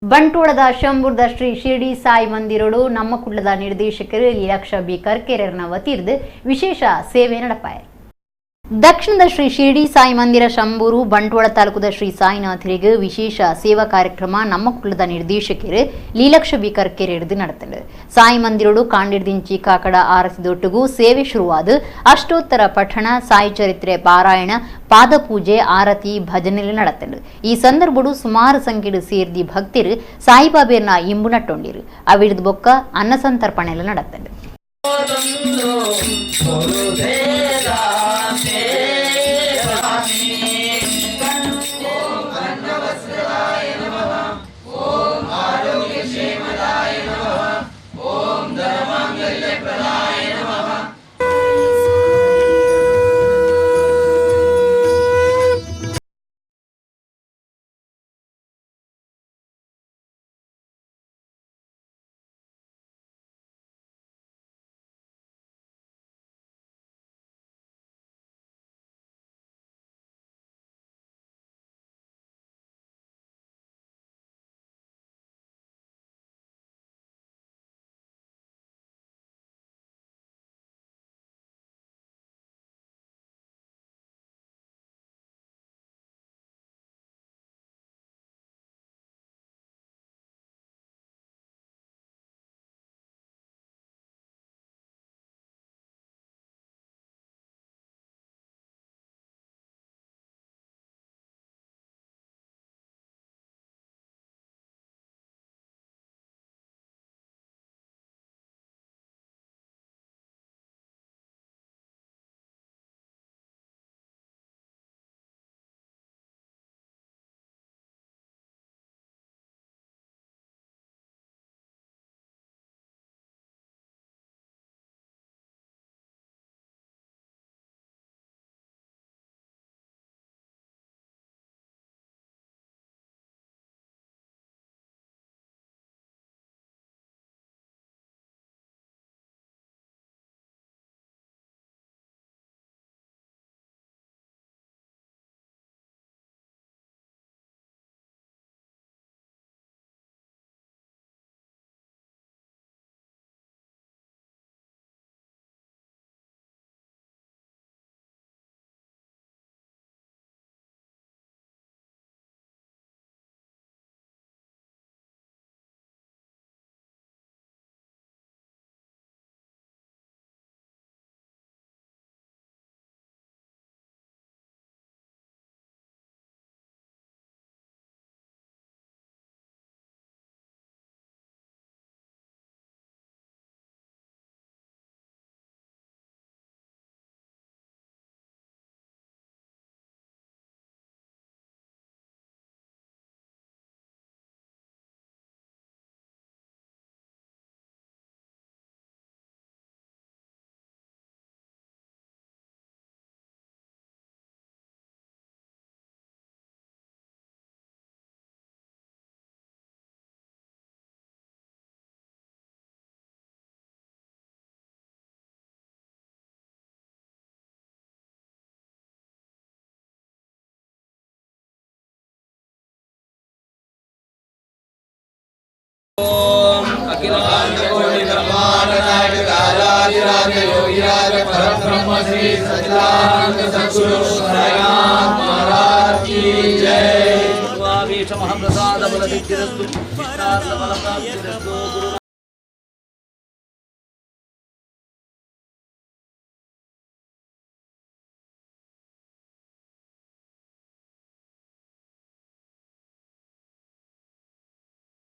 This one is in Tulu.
ಬಂಟ್ವಾಳದ ಶಂಬೂರ್ದ ಶ್ರೀ ಶಿರ್ಡಿ ಸಾಯಿ ಮಂದಿರೋಡು ನಮ್ಮ ಕುಳ್ಳದ ನಿರ್ದೇಶಕರು ಲೀಲಾಕ್ಷ ಬಿ ಕರ್ಕೆರೆರ್ನ ವತಿರ್ದು ವಿಶೇಷ ಸೇವೆ ನಡಪಾಯ. ದಕ್ಷಿಣದ ಶ್ರೀ ಶಿರ್ಡಿ ಸಾಯಿ ಮಂದಿರ ಶಂಬೂರು ಬಂಟ್ವಾಳ ತಾಲೂಕುದ ಶ್ರೀ ಸಾಯಿನಾಥರಿಗೆ ವಿಶೇಷ ಸೇವಾ ಕಾರ್ಯಕ್ರಮ ನಮ್ಮ ಕುಳ್ಳದ ನಿರ್ದೇಶಕರು ಲೀಲಕ್ಷ ಬಿ ಕರ್ಕೆರೆರ್ದು ನಡೆತಂಡು. ಸಾಯಿ ಮಂದಿರೋಡು ಕಾಂಡಿರ್ದಿಂಚಿ ಕಾಕಡ ಆರತಿದೊಟ್ಟುಗೂ ಸೇವೆ ಶುರುವಾದ ಅಷ್ಟೋತ್ತರ ಪಠಣ, ಸಾಯಿ ಚರಿತ್ರೆ ಪಾರಾಯಣ, ಪಾದಪೂಜೆ, ಆರತಿ, ಭಜನೆಲು ನಡತಂಡು. ಈ ಸಂದರ್ಭಡು ಸುಮಾರು ಸಂಖ್ಯೆಡು ಸೇರ್ದಿ ಭಕ್ತರು ಸಾಯಿಬಾಬೇರ್ನ ಇಂಬು ನಟ್ಟೊಂಡಿರು. ಅವಿಡ್ದು ಬೊಕ್ಕ ಅನ್ನ ಸಂತರ್ಪಣೆಲ್ಲ ನಡತಂಡು. श्री सच्चिदानंद सद्गुरु साईनाथ महाराज की जय। महाप्रसाद बल सिद्धिरस्तु, इष्टार्थ फल प्राप्तिरस्तु। गुरु